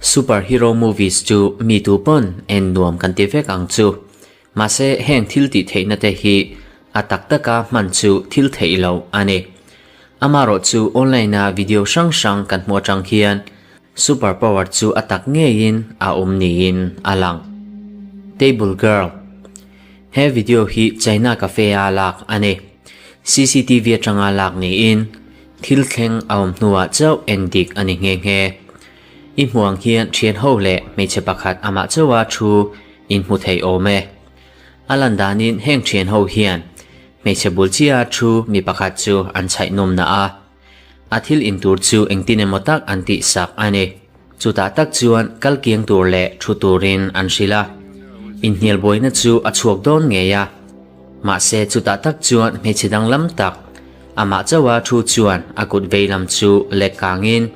Super hero movies chu mi tu pawn en nuam kan ti vek ang chu. Mahse heng thil tih theihna te hi a tak taka hman chu thil theih loh a ni. Amarawh chu online a video hrang hrang kan hmuh atang hian super power chu a tak ngeiin a awm niin a lang. Table Girl He video hi China Cafe a lak a ni. CCTV atanga lak niin thil thleng a awm hnuah chauh en dik a ni nghe nghe. I hmuh ang hian thian ho leh hmeichhe pakhat amah chauha thu in hmu thei awm e. A lan danin heng thian ho hian hmeichhe bul chiaha thu mi pakhat chu an chhaih nawm na a. A thil in tur chu engtin emaw tak an tih sak a ni. Chutah tak chuan kal kiang tur leh thu turin an hrilh a. Inhnial buaina chu a chhuak dawn ngei a. Mahse chutah tak chuan hmeichhe danglam tak amah chauha thu chuan a kut vei lam chu lek kangin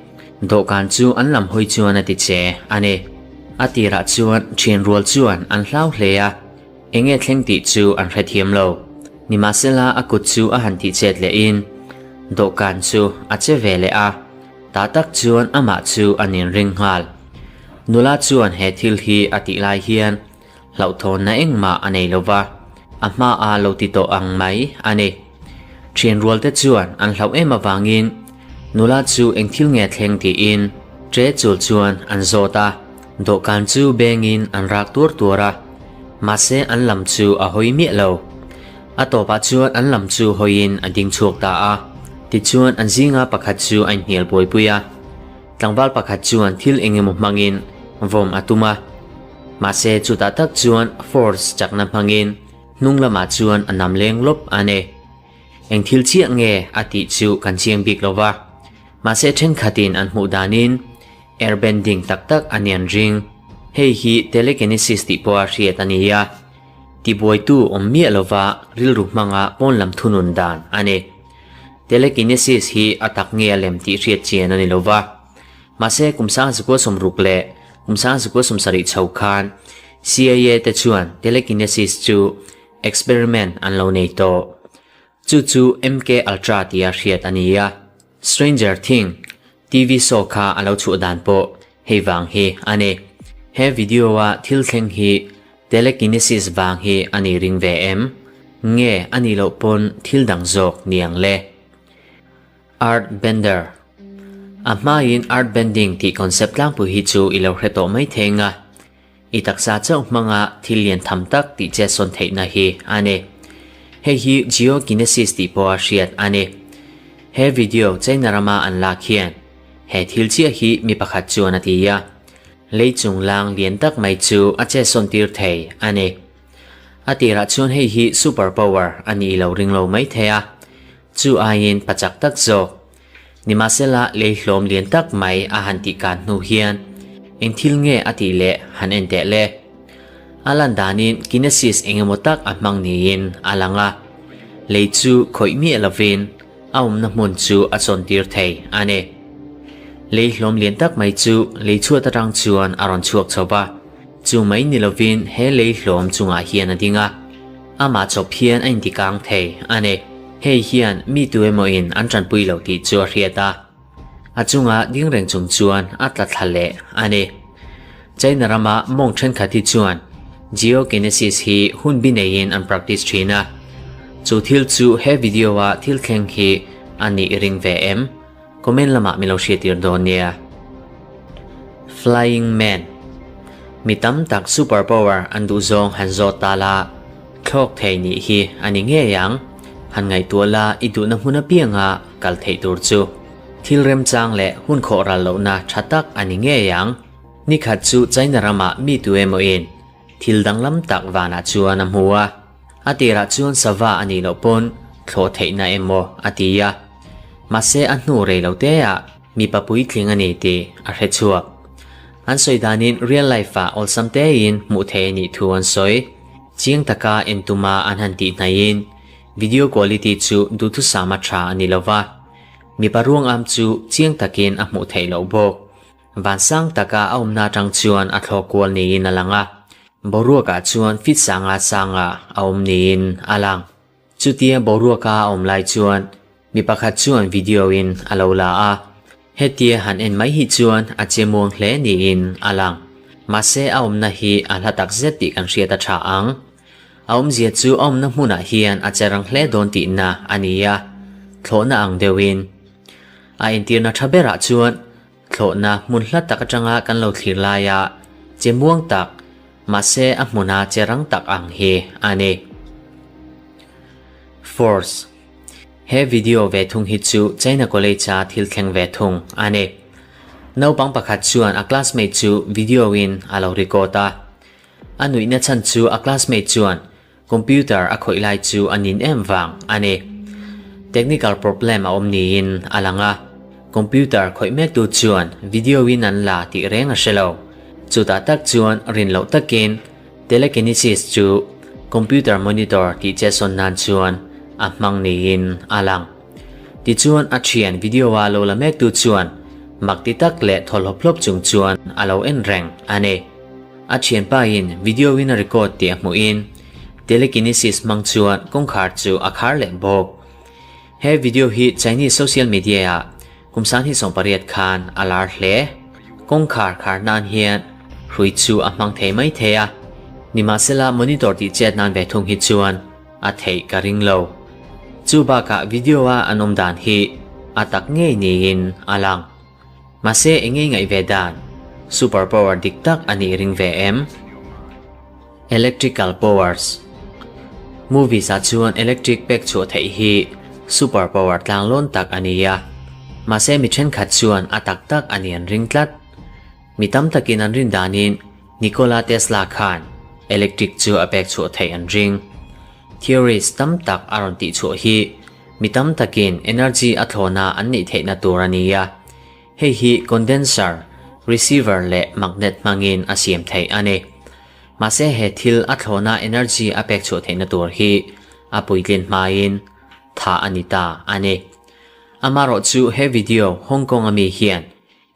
dawhkan chu an lam hawi chuan a ti che a ni. A tirah chuan thian rual chuan an hlau hle a, enge thleng tih chu an hrethiam lo. Nimahsela a kut chu a han tih chet lehin dawhkan chu a che ve leh a, tah tak chuan amah chu an inring nghal. Nula chuan he thil hi a tih lai hian Hlauhthawnna engmah a nei lova, a hmaa lo ti tawh ang mai a ni. Thian rualte chuan an hlauh em avangin nula chu eng thil nge thleng tiin ṭe chul chuan an zawt a, dawhkan chu bengin an rak tuar tuar a, mahse an lam chu a hawi miah lo. A tawpah chuan an lam chu hawiin a ding chhuak ta a, tichuan an zinga pakhat chu a inhnial buaipui a. Tlangval pakhat chuan thil eng emaw hmangin vawm a tum a, mahse chutah tak chuan force chakna hmangin hnung lamah chuan a nam leng lawp a ni. Eng thil chiah nge a tih chu kan chiang bik lo va, mahse thenkhatin an hmuh danin air bending tak tak a nian ring. Hei hi telekinesis tih pawha hriat a ni a, tibuaitu awm miah lova rilru hmanga pawn lam thunun dan a ni. Telekinesis hi a tak nge a lem tih hriat chian a ni lo va. Mahse, kum sangzikua sawmruk leh kum sangzikua sawmsarih chho khan CIA te chuan telekinesis chu experiment an lo nei tawh. Chu chu MK Ultra tia hriat a ni a. Stranger Thing TV show kha a lo chhuah dan pawh hei vang hi a ni. He video-a thil thleng hi Telekinesis vang hi a ni ring ve em? Nge a nih loh pawn thil dang zawk ni ang le? Art Bender A hmain art bending tih concept tlangpui hi chu i lo hre tawh mai theng a, i taksa chauh hmanga thil lian tham tak tih che sawn theihna hi a ni. Hei hi geokinesis tih pawha hriat a ni. He video China rama an lak hian he thil chiah hi mi pakhat chuan a ti a. Lei chung lang lian tak mai chu a che sawn tir thei a ni. A tirah chuan hei hi super power a nih lo ring lo mai thei a, chu aiin pa chak tak zawk. Nimahsela lei hlawm lian tak mai a han tih kan hnu hian eng thil nge a tih leh han en teh le. A lan danin kinesis eng emaw tak a hmang niin a lang a, lei chu khawih miah lovin A awmna hmun chu a chawn tir thei a ni. Lei hlawm lian tak mai chu lei chhuat atang chuan a rawn chhuak chho va, chu mai ni lovin he lei hlawm chungah hian a ding a, amah chawp hian a intikang thei a ni. Hei hian mi tu emawin an tanpui lo tih chu a hriat a, a chunga ding reng chung chuan a tla thla leh a ni. China rama mawng thenkhat hi chuan geokinesis hi hun bi neiin an practice thin a, chu thil chu he video a thil thleng hi a nih i ring ve em? Comment lamah min lo hriattir dawn nia. Flying Man Mi tam tak super power an duh zawng han zawt ta la, thlawk thei nih hi a ni ngei ang. Han ngaihtuah la i duhna hmun apianga kal theih tur chu. Thil remchang leh hun khawh ral lohna tha tak a ni ngei ang. Nikhat chu China ramah mi tu emawin thil danglam tak vanah chuan a hmu a. A tirah chuan sava a nih loh pawn thlawh theihna emaw a ti a. Mahse a hnu rei lo teah mipa puitling a ni tih a hre chhuak. An sawi danin real life-ah awlsam tein hmuh thei a nih thu an sawi. Chiang taka en tuma an han tih hnaihin video quality chu duhthusama tha a ni lova. Mipa ruangam chu chiang takin a hmuh theih loh bawk. Vansang taka a awmna atang chuan a thlawk kual niin a lang a, boruakah chuan fit sanga sanga a awm niin a lang. Chutia boruaka a awm lai chuan mi pakhat chuan video in a lo la a. Hetia han en mai hi chuan a che muang hle niin a lang. Mahse a awmna hi a hla tak zet tih kan hriat a tha ang. A awmzia chu a awmna hmunah hian a che rang hle dawn tihna a ni a, thlawhna ang deuhin. A entirna tha berah chuan thlawhna hmun hla tak atanga kan lo thlir laia che muang tak, mahse a hmuna che rang tak ang hi a ni. Force. He video ve thung hi chu China College a thil thleng ve thung a ni. Naupang pakhat chuan a classmate chu video in a lo record a. A nuihna chhan chu a classmate chuan computer a khawih lai chu a nin em vang a ni. Technical problem a awm niin a lang a, computer khawih mektu chuan video in an la tih reng a hre lo. Chutah tak chuan rin loh takin Telekinesis chu computer monitor tih chetsawn nan chuan a hmang niin a lang. Tichuan a thian video-a lo la mektu chuan mak ti tak leh thaw hlawp hlawp chung chuan a lo en reng a ni. A thianpain video-in a record tih a hmuhin telekinesis hmang chuan kawngkhar chu a khar leh bawk. He video hi Chinese social media-ah Kum 2008 khan a lar hle. Kawngkhar khar nan hian hrui chu a hmang thei mai thei a, nimahsela monitor tih chet nan ve thung hi chuan a theih ka ring lo. Chu bakah video a an awm dan hi a tak ngei niin a lang. Mahse eng ngei ngaih ve dan, super power dik tak a nih ring ve em? Electrical powers Movies ah chuan electric pek chhuah theih hi super power tlanglawn tak a ni a, mahse mi thenkhat chuan a tak tak a ni an ring tlat. Mi tam takin an rin danin Nikola Tesla khan electric chu a pek chhuah theih an ring. Theories tam tak a rawn tih chhuah hi mi tam takin energy a thlawna an neih theihna tur a ni a, Hei hi condenser, receiver leh magnet hmangin a siam theih a ni. Mahse he thil a thlawhna energy a pek chhuah theihna tur hi a puitlin hmain tha a ni ta a ni. Amarawh chu he video Hong Kong a mi hian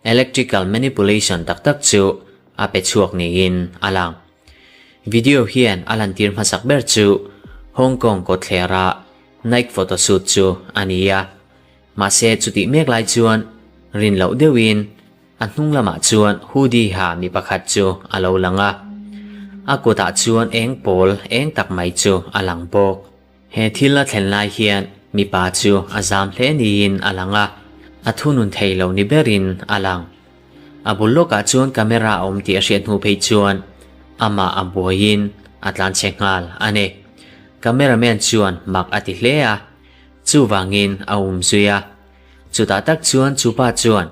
electrical manipulation tak tak chu a pe chhuak niin a lang. Video hian a lantir hmasak ber chu Hong Kong kawtthlera Nike photoshoot chu a ni a. Mahse chutih mek lai chuan rin loh deuhin a hnung lamah chuan hoodie ha mi pakhat chu a lo lang a, a kutah chuan eng pawl eng tak mai chu a lang bawk. He thil a thlen lai hian mipa chu a zam hle niin a lang a, a thunun thei lo ni berin a lang. A bul lawkah chuan camera a awm tih a hriat hnu phei chuan amah a buaiin a tlanchhe nghal a ni. Cameraman chuan mak a ti hle a. Chuvangin a um zui a, chutah tak chuan chupa chuan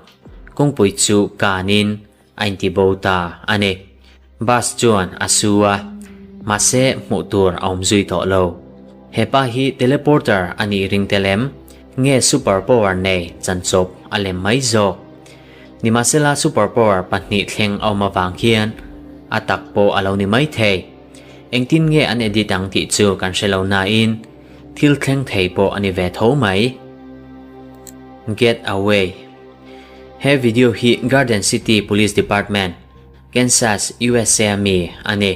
kawngpui chu kanin a inti bo ta a ni. Bus chuan a su a, mahse hmuh tur a awm zui tawh lo. He pa hi teleporter a nih ring tel em? Nge super power nei chanchawp a lem mai zawk? Nimahsela super power pahnih thleng a awm avang hian a tak pawh a lo ni mai thei. Engtin nge an edit ang tih chu kan hre lo nain, Thil thleng thei pawh a ni ve tho mai. Get Away He video hi Garden City Police Department, Kansas, USA a mi a ni.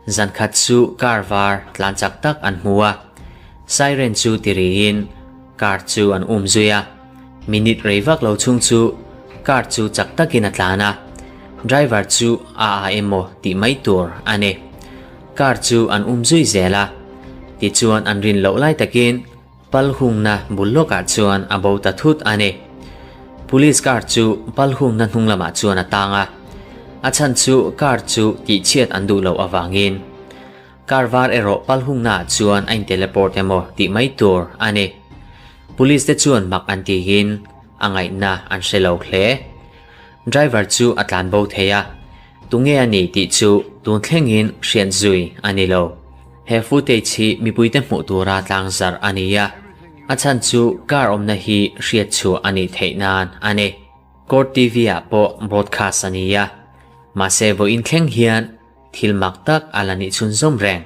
Zan khat chu car var tlan chak tak an hmu a. Siren chu ti riin car chu an um zui a. Minute rei vak lo chhung chu car chu chak takin a tlan a. Driver chu a a emaw tih mai tur a ni. Car chu an um zui zel a, tichuan an rin loh lai takin pal hungna bul lawkah chuan a bo ta thut a ni. Police car chu pal hungna hnung lamah chuan a tang a, a chhan chu car chu tihchhiat an duh loh avangin. Car var erawh pal hungnaah chuan a in-teleport emaw tih mai tur a ni. Police te chuan mak an tihin a ngaihna an hre lo hle. Driver chu a tlan bo thei a, tunge a ni tih chu tun thlengin hriat zui a ni lo. He footage hi mipuite hmuh tura tlang zarh a ni a, a chhan chu car awmna hi hriat chhuah a nih theih nan a ni. Court TV ah pawh broadcast a ni a, mahse vawiin thleng hian thil mak tak a la nih chhunzawm reng.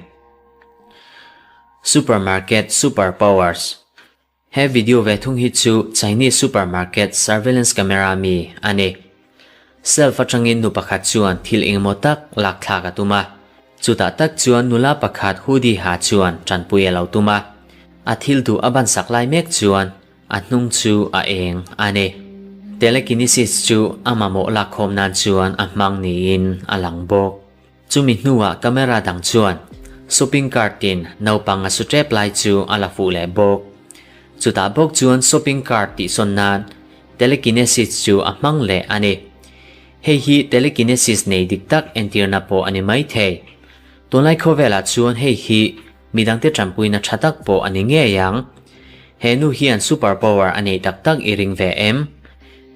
Supermarket Super Powers. He video ve thung hi chu Chinese supermarket surveillance camera mi a ni. Shelf atangin nu pakhat chuan thil engemaw tak lak thlak a tum a. Chutah tak chuan nula pakhat hoodie ha chuan tanpui a lo tum a. A thil duh a ban sak lai mek chuan a hnung chu a eng a ni. Telekinesis chu a mamawh lakkhawm nan chuan a hmang niin a lang bawk. Chumi hnuah camera dang chuan shopping cart in naupang a su tep lai chu a la fuh leh bawk. Chutah bawk chuan shopping cart tihsawn nan telekinesis chu a hmang leh a ni. Hei hi telekinesis nei dik tak entirna pawh a ni maithei. Tunlai khawvelah chuan hei hi midangte tanpuina tha tak pawh a ni ngei ang. He nu hian super power a nei tak tak i ring ve em?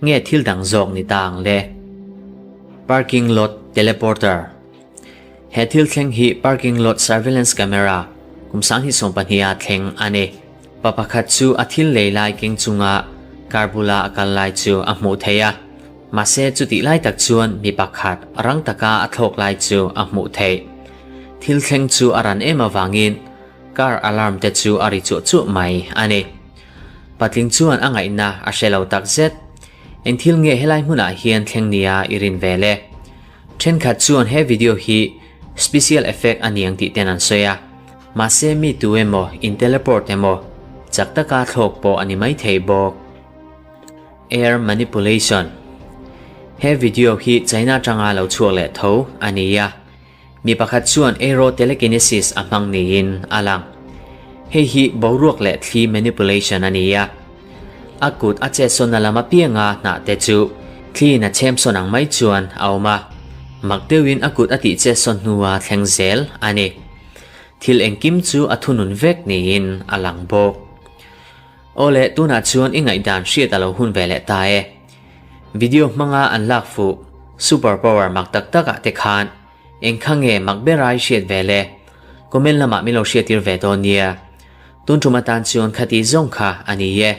Nge thil dang zawk ni ta ang le? Parking lot teleporter He thil thleng hi parking lot surveillance camera kum sanghnih 12 a thleng a ni. Pa pakhat chu a thil lei lai keng chunga car bula a kal lai chu a hmuh theih a. Mahse chutih lai tak chuan mi pakhat rang taka a thlawk lai chu a hmuh theih. Thil thleng chu a ran em avangin car alarm te chu a ri chuah chuah mai a ni. Patling chuan a ngaihna a hre lo tak zet. Eng thil nge helai hmunah hian thleng nia i rin ve le? Thenkhat chuan he video hi special effect a niang tih ten an sawi a. Mahse mi tu emaw in teleport emaw chak taka thlawk pawh a ni maithei bawk. Air manipulation He video hi China atanga lo chhuak leh tho a ni a. Mi pakhat chuan aero telekinesis a hmang niin a lang. Hei hi boruak leh thli manipulation a ni a. A kut a chetsawnna lam apianga hnah te chu thliin a chhemsawn ang mai chuan a awm a. Mak deuhin a kut a tih chetsawn hnua thleng zel a ni. Thil engkim chu a thunun vek niin a lang bawk. Aw le, tunah chuan i ngaihdan hriat a lo hun ve leh ta e. Video hmanga an lak fuh super power mak tak tak ah te khan eng kha nge mak ber ai hriat ve le? Comment lamah min lo hriattir ve dawn nia. Tun tum atan chuan khati zawng kha a ni e.